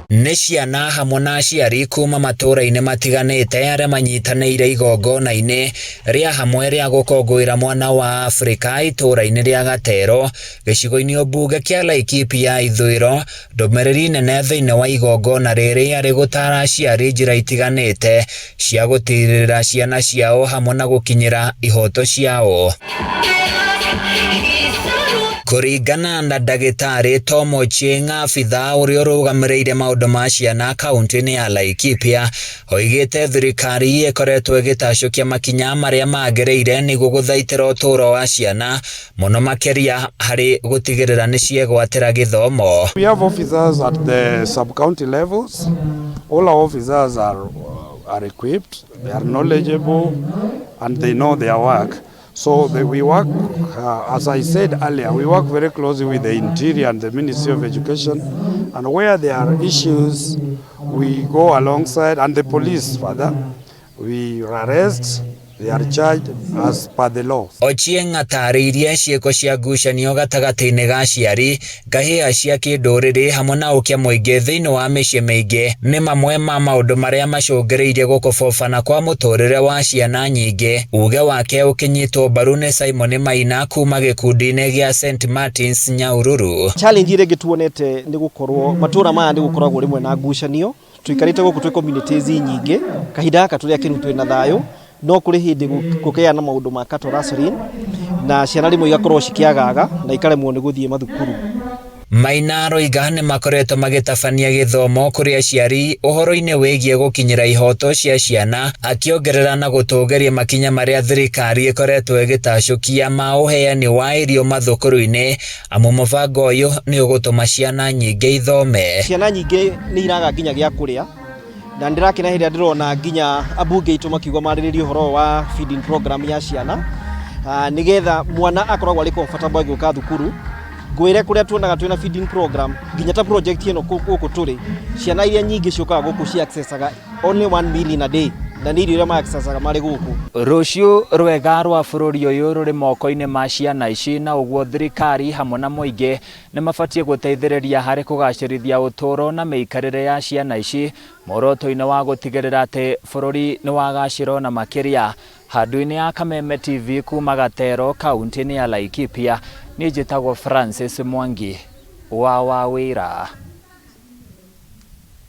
Nĩ ciana hamwe na aciari kuma matũũra-inĩ matiganĩte arĩa manyitanĩire igongona-inĩ rĩa hamwe rĩa gũkũngũĩra mwana wa Afrika itũũra-inĩ rĩa Gatero gĩcigo-inĩ mbunge kĩa Laikipia ya ithũĩro. Ndũmĩrĩri nene thĩinĩ wa igongona rĩrĩ yarĩ gũtaara aciari njĩra itiganĩte cia gũtirĩrĩra ciana ciao hamwe na gũkinyĩra ihoto ciao. Kũringana na ndagĩtarĩ Tom Ochieng, abithaa ũrĩa ũrũgamĩrĩire maũndũ ma ciana kaunti-inĩ ya Laikipia, oigĩte thirikari ĩkoretwo ĩgĩtacũkia makinya marĩa magĩrĩire nĩguo gũthaitĩra ũtũũro wa ciana mũno makĩria harĩ gũtigĩrĩra nĩ ciegwatĩra gĩthomo. We have officers at the sub-county levels. All our officers are equipped, they are knowledgeable, and they know their work. So we work, as I said earlier, we work very closely with the Interior and the Ministry of Education. And where there are issues, we go alongside, and the police further. We arrest, they are charged as per the law. Ochieng atarĩirie ciĩko cia ngucanio gatagatĩ-inĩ ga aciari, ngahĩha cia kĩndũrĩrĩ hamwe na ũkia mũingĩ thĩinĩ wa mĩciĩ mĩingĩ nĩ mamwe ma maũndũ marĩa macũngĩrĩirie gũkobobana kwa mũtũrĩre wa ciana nyingĩ. Uge wake ũkĩnyitwo mbaru nĩ Simon Maina kuma gĩkundi-inĩ gĩa St Martins Nyahururu. Challenge ĩrĩa ĩngĩ tuonete nĩ gũkorwo matũra maya nĩ gũkoragwo rĩmwe na ngucanio. Tũikarĩte gũkũ twĩ communities nyingĩ, kahinda gaka tũrĩ akenu twĩ na thayũ, no kũrĩ hĩndĩ gũkĩgĩa na maũndũ ma cattle rustling na ciana rĩmwe igakorwo cikĩagaga na ikaremwo nĩ gũthiĩ mathukuru. Maina aroiga nĩ makoretwo magĩtabania gĩthomo kũrĩ aciari ũhoro-inĩ wĩgiĩ gũkinyĩra ihoto cia ciana, akĩongerera na gũtũgĩria makinya marĩa thirikari ĩkoretwo ĩgĩtacũkia ma ũheani wa irio mathukuru-inĩ, amu mũbango ũyũ nĩ ũgũtũma ciana nyingĩ ithome. Ciana nyingĩ nĩ iraga nginya gĩa kũrĩa, na ndĩrakena hĩndĩ ĩrĩa ndĩrona nginya ambunge aitũ makiuga marĩrĩrie ũhoro wa feeding program ya ciana, nĩgetha mwana akoragwo arĩ comfortable agĩũka thukuru. Ngwĩre kũrĩa tuonaga twĩna feeding program, nginya ta project ĩno gũkũ tũrĩ, ciana iria nyingĩ ciũkaga gũkũ ci accessaga only one meal in a day, na nĩ irio iria ma accessaga marĩ gũkũ. Rũciũ rwega rwa bũrũri ũyũ rũrĩ moko-inĩ ma ciana ici, na ũguo thirikari hamwe na mũingĩ nĩ mabatiĩ gũteithĩrĩria harĩ kũgacĩrithia ũtũũro na mĩikarĩre ya ciana ici muoroto-inĩ wa gũtigĩrĩra atĩ bũrũri nĩ wagacĩra na makĩria. Handũ-inĩ ya Kameme TV kuma Gatero kaunti-inĩ ya Laikipia, niĩ njĩtagwo Francis Mwangi wa Wawĩra.